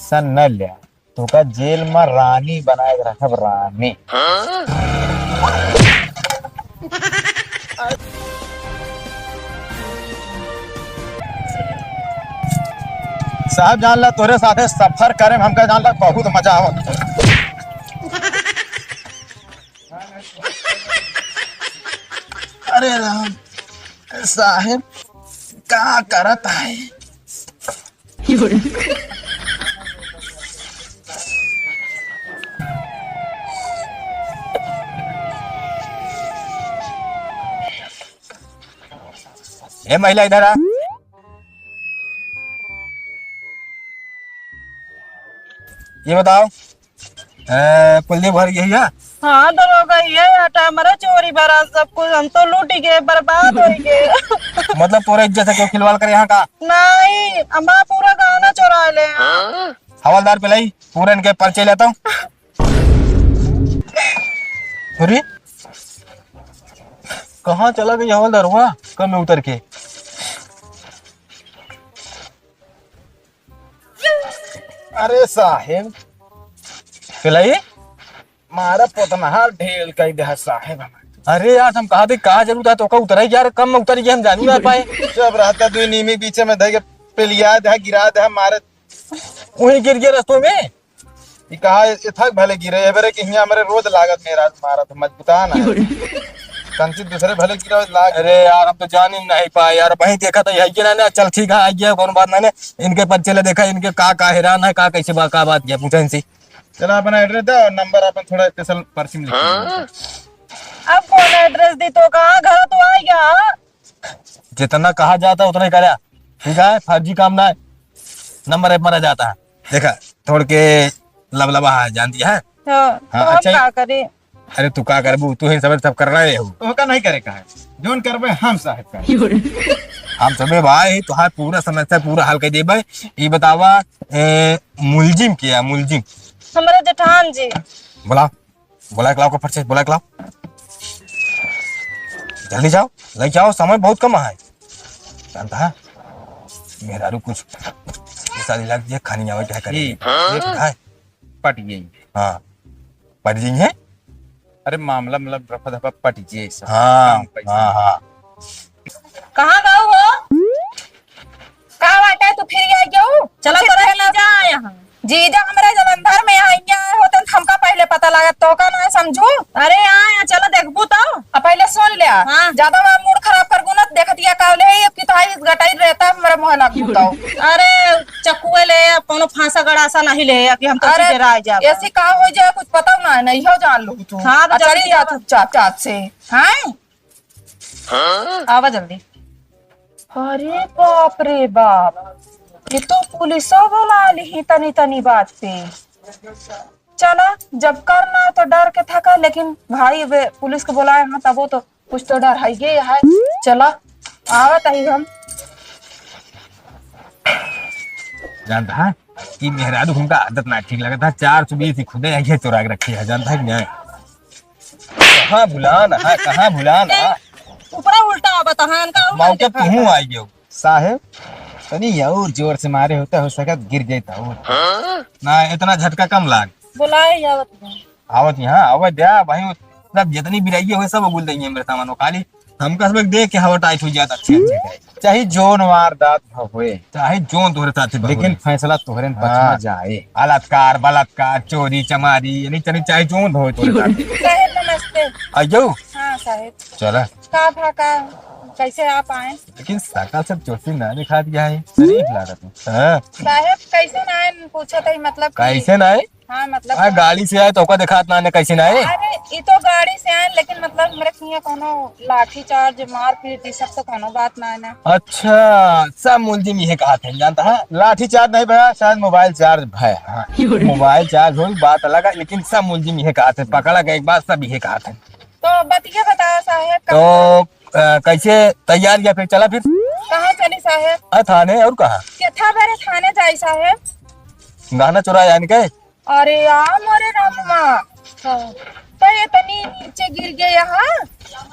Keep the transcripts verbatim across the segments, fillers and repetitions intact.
सन न लिया, तोका जेल में रानी बनाए के रखब, रानी। साहब, जान ला, तोरे साथे सफर करे में हमका, जान ला, बहुत मजा आवत। अरे राम, साहेब का करत है? ए महिला, इधर आ। ये बताओ, ए, कुलदीप घर यही है? हाँ दरोगा, ये हटा, हमारा चोरी भरा सब कुछ, हम तो लूट गए, बर्बाद हो गए। मतलब तोरा इज्जत से क्यों खिलवाड़ करे यहाँ का? नहीं, हमारा पूरा गहना चुरा ले। हवलदार पे लाई, पूरा इनके पर्चे लेता हूँ। अरे, कहाँ चला गई हवलदार हुआ? कम में उतर के। अरे साहेब, पिलाई? मारा पोतनहार ढेल कई दे साहेब हमार। अरे यार, हम कहा थे, कहाँ जरूरत है तो का उतरा यार, कम में उतर के हम जानी ना पाए। जब रहता दुई नीमी बीचे में धई के पेलिया दे, गिरा दे, मारे। वहीं गिर गया रस्तों में। ई कहा, ए थक भले गिरे, ए बेरे के हियाँ हमरे रोज लागत मेरा मारत, मजबूता ना है। कंची दूसरे भले गिरे, लाग। अरे यार, हम तो जान ही नहीं पाए यार, वहीं देखा तो यही ना, ना, चल ठीक है, आइए, कौन बात ना, ना, इनके पर्चे ले देखा, इनके का, का हैरान है, का कैसे बा, का बात है, पूछा इनसे। चला अपना एड्रेस दे और नंबर अपन थोड़ा स्पेशल पर्ची में लिख दे। अब कौन एड्रेस दी तो कहाँ घर तो आ गया? जितना कहा जाता उतना ही करा, ठीक है, फर्जी काम ना है, नंबर एक मारा जाता है। देखा, थोड़ के लबलबा है, जानती है? हाँ, हाँ, तो हम अच्छा ही का करी? अरे तू का करबू, तू ही सब, सब कर रहे हो। तो का नहीं करे का है, जोन करबे हम साहब का। हम सबे भाई तोहार पूरा समस्या पूरा हल कर देबे। ई बतावा, ए, मुलजिम के है, मुलजिम? हमारा जेठान जी। बोला। बोला के लाओ, ओकर पर्ची, बोला के लाओ। जल्दी जाओ, लइ जाओ, समय बहुत कम है। जानता है, मेहरारू कुछ पैसा दिला के खानी आवे क्या करे? ठीक। ये तो है। पट गई। हाँ, पट गई है। अरे मामला मतलब रफा दफा पट गई सब। हाँ, कम पैसा। हाँ, हाँ। कहाँ गऊ हो? का बाटे, तू फिर आ गऊ? चला, कुछ तोरा खेला। जीजा आया है। जीजा हमरे जलंधर में आइया होतन, हमका पहिले पता लागत, तोका ना समझू। अरे आ, आ, चला देखबू तो। अब पहिले सुन ले। हाँ। ज्यादा हमारा मूड खराब करबू ना, देखतिया का ले, अब की तो आई गटाई रहता हमरे मुँह लागू तो। अरे चक्कुए ले, अब कोनो फांसा गड़ासा नहीं ले, अब कि हम तो अरे, सीधे रह जाब। ऐसी का हो जाए, कुछ पता ना है, नहीं हो जान लू तू। हाँ, तो आ, चली जल्दी जा आवा। चुपचाप, चाप से। हाँ? आवा जल्दी। अरे बाप रे बाप, ये तो पुलिसो बुला ली तनी तनी बात पे। चला, जब करना है तो डर के थका, लेकिन भाई वे पुलिस को बुलाए हैं तबो तो कुछ तो डर है ये है। चला, आवत ही हम। जानता है, ई मेहरारू हमका आदत ना ठीक लगता है, चार सौ बीस ही खुदे आइए चुरा के रखी है, जानता है कि नहीं? कहाँ भुलान है, कहाँ भुलान है? ऊपरा उल्टा आवत है, इनका उल्टा मौके देखा तुहूँ था। आई गयो। साहेब, तनी और जोर से मारे होते, हो सकत गिर जाता हो। ना, इतना झटका कम लाग। बुलाए आवत है। आवत यहाँ, आवत द्या, भाई, सब जितनी बिराइये हुए, सब उगुल देंगे मेरे सामान, वो खाली हमका सब देख के हवा टाइट हो जाता, अच्छे, अच्छे। चाहे जोन वारदात होए, चाहे जोन तोहरे साथे बा लेकिन होए। फैसला तोहरे पक्ष में हाँ। जाए। बलात्कार, बलात्कार, चोरी, चमारी, यानी चाहे, चाहे जोन होए तोहरे साथे। साहेब, नमस्ते। आइयो। हाँ, साहेब। चला। का भा का, कैसे आप आए? लेकिन सकल सब चोटी ना दिखा दिया है, शरीफ लागत है। हाँ। साहेब, कैसे ना आए, पूछत है, मतलब कि कैसे ना आए? हाँ, मतलब हाँ, गाड़ी से आए तो ओका देखात ना, ने कैसे ना आए? अरे, ई तो गाड़ी से आए, लेकिन मतलब हमरे किहाँ कोनो लाठी चार्ज, मारपीट, ई सब तो कोनो बात ना है ना। अच्छा, सब मुलजिम इहे कहत है, जानता है? लाठी चार्ज नहीं भया, शायद मोबाइल चार्ज भया। हाँ, मोबाइल चार्ज होई, बात अलग है, लेकिन सब मुलजिम इहे कहत है, पकड़ा गए एक बार सब इहे कहत है। तो बतिया बताओ साहेब, तो, कब अ, कैसे तैयार या फिर चला फिर? कहाँ चली साहेब? आ, थाने और कहाँ? केथा बेरे थाने जाई साहेब? गहना चुराए आन के? अरे आ मोरे रामवा, तो इतनी नीचे गिर गए यहाँ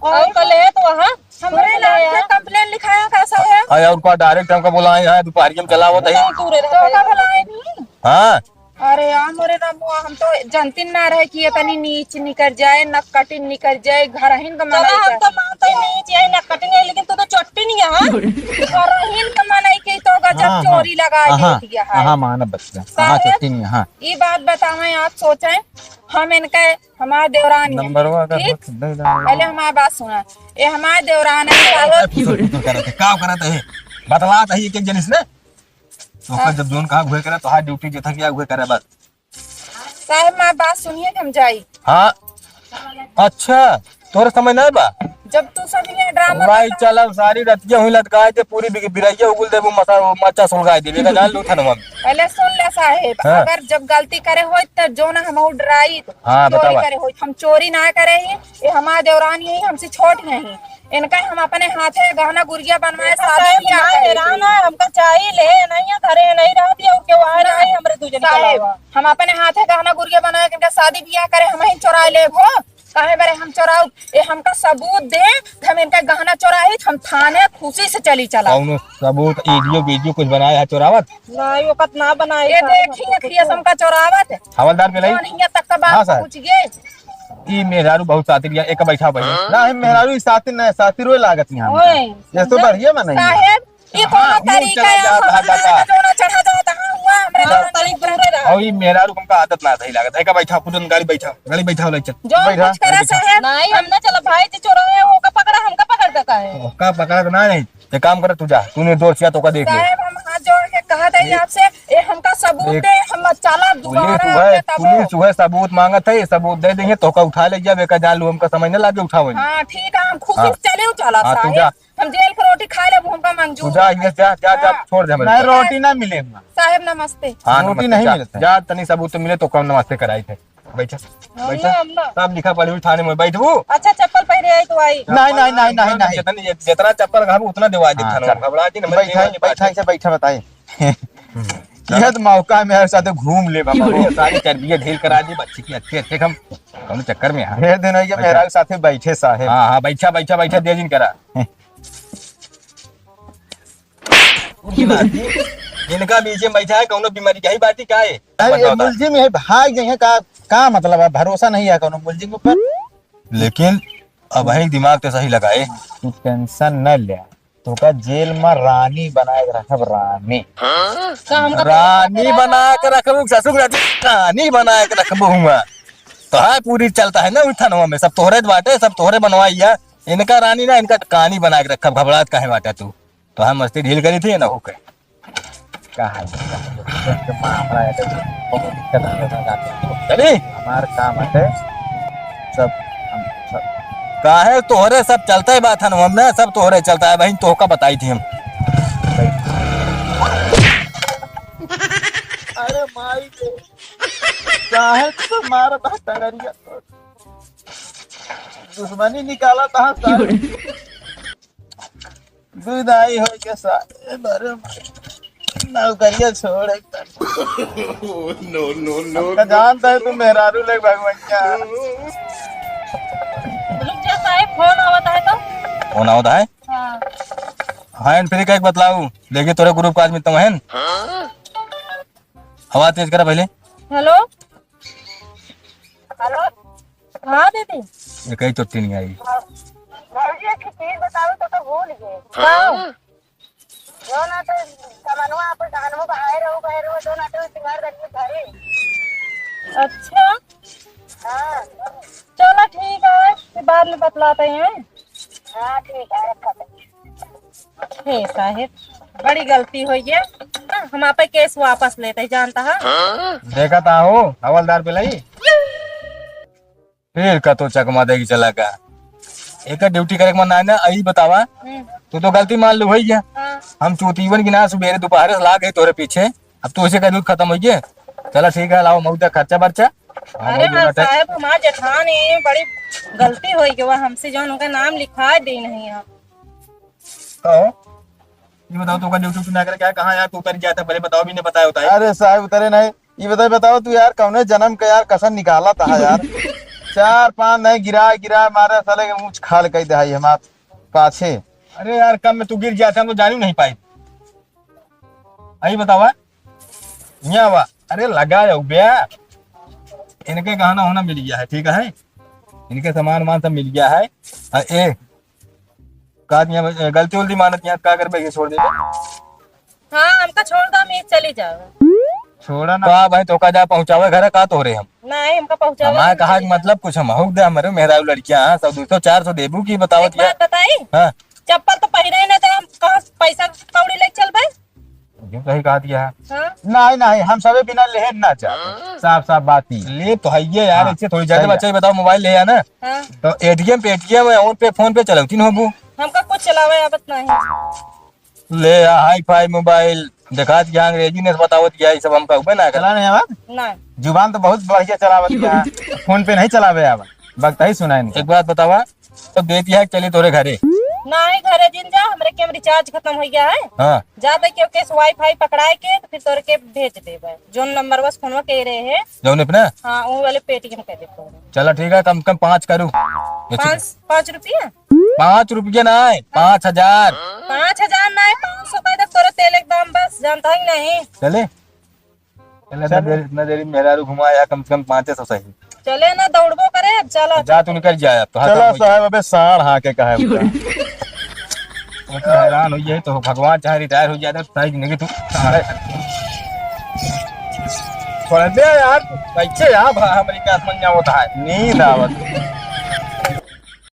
और और कल है तो वहाँ हमरे नाम से कंप्लेन लिखाया का साहेब? अरे और का डायरेक्ट हमका बुलाए हैं, दोपहरिया में चला आवत है। नहीं, तू रे तो का बुलाए नहीं? हाँ। अरे यार, मोरे रमुआ, हम तो जानती ना रहे कि ये तनी नीच निकर जाए, नक कटिन निकर जाए, घरहिन का चला, मनई हम का। तो मानते नीच है, नक कटिन है, लेकिन तू तो चोट्टिन है, हाँ? घरहिन का मनई के तो गजब हाँ, हाँ। चोरी लगा हाँ, देती है। हाँ, मानब बच्चा। हाँ, साहेब, चोट्टिन है, हाँ। ई बात बतावे, आप सोचे, हम इनके, हमार देवरान है, नंबरवा का ठीक? होत, दे दे। पहले हमार बात सुना, ये हमार देवरान है, साहेब। ए, फुसुर, फुसुर करत है, का करत है? बतलात है एक एक जनिस ने। तो ओकर हाँ। जब जोन कहा उहे करे, तोहार ड्यूटी जेथा किया उहे करे बस। साहेब, हमार बात सुनिए कि हम जाई। हाँ। अच्छा, तोरे समय नहीं बा? जब तू सब ये ड्रामा भाई, करता चल, अब सारी रतिया हुई लटकाए दे, पूरी बिग-, बिरैया उगुल देबू, मसा-, मच्चा सुलगाए देबे, का जान लू थनवा में। पहले सुन ले साहेब, हाँ। अगर जब गलती करे होई त जो ना हम डराई, हाँ, चोरी बतावा। करे होई, हम चोरी ना करे ही, ये हमार देवरान ही, हमसे छोट ही। इनका हम अपने हाथे गहना गुरिया बनवाए, देखा शादी साहेब, बियाह ना करे हेरान थे। है, हमका चाहिए ले, नहीं है, धरे नहीं रहती है, उनके वहाँ ना। नहीं, हमरे दूजन के साहेब, अलावा। हम अपने हाथे गहना गुरिया बनाए, इनका शादी बियाह करे, हम ही चोरा ले हो, काहे बरे हम चोराऊ? ए, हमका सबूत दे कि हम इनका गहना चोराई, हम थाने खुशी से चली चला। कौनो सबूत, वीडियो, वीडियो कुछ बनाए है चोरावत? नहीं, ओकत ना बनाए ये साहेब, देखी, हमको देखी, कुछ। हमका चोरावत। हवलदार के लाई? जौन हियाँ तक का बात हाँ, साहब। पहुँच गए। ई मेहरारू बहुत सातिर या, एक बैठा भाई। हाँ? ना, हम मेहरारू ई सातिर ना, सातिर रोए लागत यहाँ। ओए, ये तो समझे? बढ़िया बा नहीं। साहेब, ई हाँ, कौन मुँह तरीका चला है? जाता है, जाता है। जोना चढ़ा जाता है, हुआ हमरे हाँ, साथ। तनी दूरे रहा। और ई मेहरारू हमका आदत ना सही लागत। एक बैठा, पुटन गाड़ी बैठा, गाड़ी बैठा ले चल। जो बैठा, कुछ करे बैठा। साहेब। नहीं, हम ना चला भाई, जे चोरा है, वो का पकड़ा, हमका पकड़ देता है। ओका पकड़ा के ना, नहीं। एक काम कर, तू जा, तू निर्दोष या तो का देख ले। साहेब, हम हाथ जोड़ के कहत है आपसे, ए, हमका सबूत एक दे, हम चला पुलिस दोबारा उहे, आपके तबो। पुलिस उहे सबूत मांगत है, ये सबूत दे देंगे, तो का उठा ले जाबे, का जान लू, हमका समय न लागे उठावे में। हाँ, ठीक है, हम खुशी हाँ। से चले चला हाँ, तू साहेब। जा। हम जेल के रोटी खा लेबू, हमका मंजूर तू जा, है। ये जा, जा, जा, हाँ। छोड़ दे हमरे नहीं, ऊपर। रोटी ना मिले। साहेब, नमस्ते। हाँ, रोटी नमस्ते, नहीं जा, मिलता है। जा, तनी सबूत तो मिले, तो कम नमस्ते कराई थे। बैठा, हम बैठा। ना, हम ना। सब लिखा पढ़ी थाने में बैठबू। अच्छा, चप्पल पहने आई तो आई। नहीं, नहीं, नहीं, नहीं, नहीं। जितनी, जितना चप्पल खाबू, उतना देवा दे हाँ, थाने में। चल। घबरा जी, नंबर बैठा, देवा जी, बैठा, बैठा। इसे बैठा बताए। हम्म। यह तो मौका में हर साथ घूम ले बाबा। ये सारी चर्बियाँ ढील करा दी बच्ची की, अच्छे, अच्छे हम कौन चक्कर में है? ढेर दिन हो गया बैठा। मेहरारू साथे बैठे साहेब। हाँ, हाँ, बैठा, बैठा, बैठा, दे जिन करा। इनका बीच में बैठा है, कौनो बीमारी का ही बाटी का है? अरे, ये बताओ। मुलजिम है, भाग जाइए का, का मतलब है? भरोसा नहीं है कौनो मुलजिम ऊपर। लेकिन अब है दिमाग तो सही लगाए। तू टेंशन न ले, तोका जेल में रानी बनाए के रखब, रानी। का हमका रानी बना के रखबू, ससुर रानी, रानी बना के रखबू हुआ। तो है पूरी चलता है ना उ थानवा में, सब तोहरे बाटे, सब तोहरे बनवाई है। इनका रानी ना, इनका कानी बना के रखब, घबरात काहे बाटा तू? तो हम मस्ती ढील करी थी ना होके। का है? मामला है तो बहुत दिक्कत है ना जाते। चली? हमार काम है सब, हम सब। काहे तोहरे सब चलता है बात है ना, हम ना सब तोहरे चलता है बहिन, तोहका बताई थी हम। अरे माई रे, काहे तो मार बा टंगरिया तो। दुश्मनी निकाला था सारे। विदाई होई के सारे बारे में नौकरिया छोड़ एकदम। No, no, no, हमका no। जानता है तू मेहरारू लेके भगवैया। रुक जा साहेब, फोन आवत है तो। फोन आवत है? हाँ। हाँ, एन फ्री का एक बतलाऊ, देखिए तोरे ग्रुप का आदमी तो है। हाँ? आवाज तेज करा पहले। हेलो। हेलो। हाँ दीदी। ये कहीं चोटी नहीं आई। भौजी, एक चीज बताओ तो, तो भूल गए। हाँ। जो ना तो कमनवा आप कहनवा बहाए रहो, बहाए रहो, जो ना तो सिंगार करके घरे। अच्छा। हाँ। चलो ठीक है, फिर बाद में बतलाते हैं। हाँ, ठीक है, रखा। हे साहेब, बड़ी गलती होई है। हाँ, हम आपे केस वापस लेते, जानता है। देखा था हो, हवलदार पे लाई। फिर का तो चकमा देगी चला का। एक ड्यूटी करे के मन ना है ना, आई बतावा। हम्म। तू तो गलती मान लू भैया। हाँ। हम चूतीवन की ना सुबेरे दोपहर से लाग गए तोरे पीछे। अब तू ऐसे कह दूध खत्म होइए। चला ठीक है, लाओ मऊदा खर्चा बर्चा। हाँ, अरे मऊदा हाँ बर्चा। साहेब, हमार जेठान है, बड़ी गलती होई गवा हमसे, जौन उनका नाम लिखा दे नहीं हम। कहो, ये बताओ, तू का ड्यूटी ना करे क्या? कहाँ यार तू उतर गया था, पहले बताओ, भी नहीं बताया होता है। अरे साहेब, उतरे नहीं। ये बताओ, बताओ तू यार, कौने जन्म का यार कसर निकाला था यार? चार पांच नहीं गिरा, गिरा मारे साले के मुंह खाल कई दहाई हमार पाछे। अरे यार, कम में तू गिर गया था, हम तो जान ही नहीं पाई। आई बतावा, यहाँ आवा। अरे लगा जाऊ बे, इनके गहना होना मिल गया है, ठीक है, इनके सामान वामान सब मिल गया है। आ, ए, का दिया, ए, गलती उलती मानत यहाँ, का करबे, ये छोड़ देबे? हाँ, हमका छोड़ दो, हम ये चली जाओ। छोड़ा ना। का भाई, तोका जा पहुँचावे घर, का तोहरे हम? नहीं, हमका पहुँचावे हमारे नहीं, कहा चली कि जाओ। मतलब कुछ हम हक दे, हमारे मेहरारू लड़कियाँ, हाँ, सौ, दो सौ, चार सौ देबू की बतावत एक बात बताई? हाँ। चप्पल तो पहिरे ही ना, तो हम कहाँ से पैसा कौड़ी लेके चलबे? यूं कही कहा दिया है। हाँ? नहीं, नहीं, हम सबे बिना लेहे ना जा। साफ, साफ बात ही। ले तो है ये यार, हाँ, ऐसे थोड़ी ज्यादा सही है। बच्चा ही बताओ, मोबाइल ले आना। हाँ। तो एटीएम, पेटीएम, फोन पे, फोन पे चलौती न होबू। हमका कुछ चलावे आवत नहीं। ले आ, हाई फाई मोबाइल, देखा दिया, अंग्रेजी ने बतावत गया, ये सब हमका उबे ना कर। चला नहीं आवत? नहीं। जुबान तो बहुत बढ़िया चलावत गया। फोन पे नहीं चलावे आवत, बकता ही सुनाई नहीं। एक बात बतावा, तो देती है, चली तोरे घरे। नहीं, घरे जिन जा, हमरे के हम रिचार्ज खत्म हो गया है। हाँ। जा दे के ओके से वाईफाई पकड़ाए के, तो फिर तोरे के भेज देबे। जोन नंबर बस फोनवा के रहे है। जौन अपना? हाँ, वो वाले पेटीएम कर दे तोरे। चला ठीक है, कम से कम पाँच करू। पाँच, पाँच रुपया? पाँच रुपया ना है, पाँच हजार। पाँच हजार ना है, पाँच सौ कर दे तोरे तेल एक दाम बस, जानता है कि नहीं? चले? चले, इतना चले। देर, इतना देरी मेहरारू घुमाया, कम से कम पाँचे सौ सही। चले ना, दौड़बो करे, अब चला। जा, तू निकल जा, अब तो चला हराम हो साहब, गया। अबे साढ़ हाँ के कहे उनका। वो तो हैरान हो गया, तो भगवान चाहे रिटायर हो जाए, तो सारी जिंदगी तू साढ़ है। छोड़ दे यार, कैसे यार, भा-, हमारी क्या समझ में होता है? नींद आवत।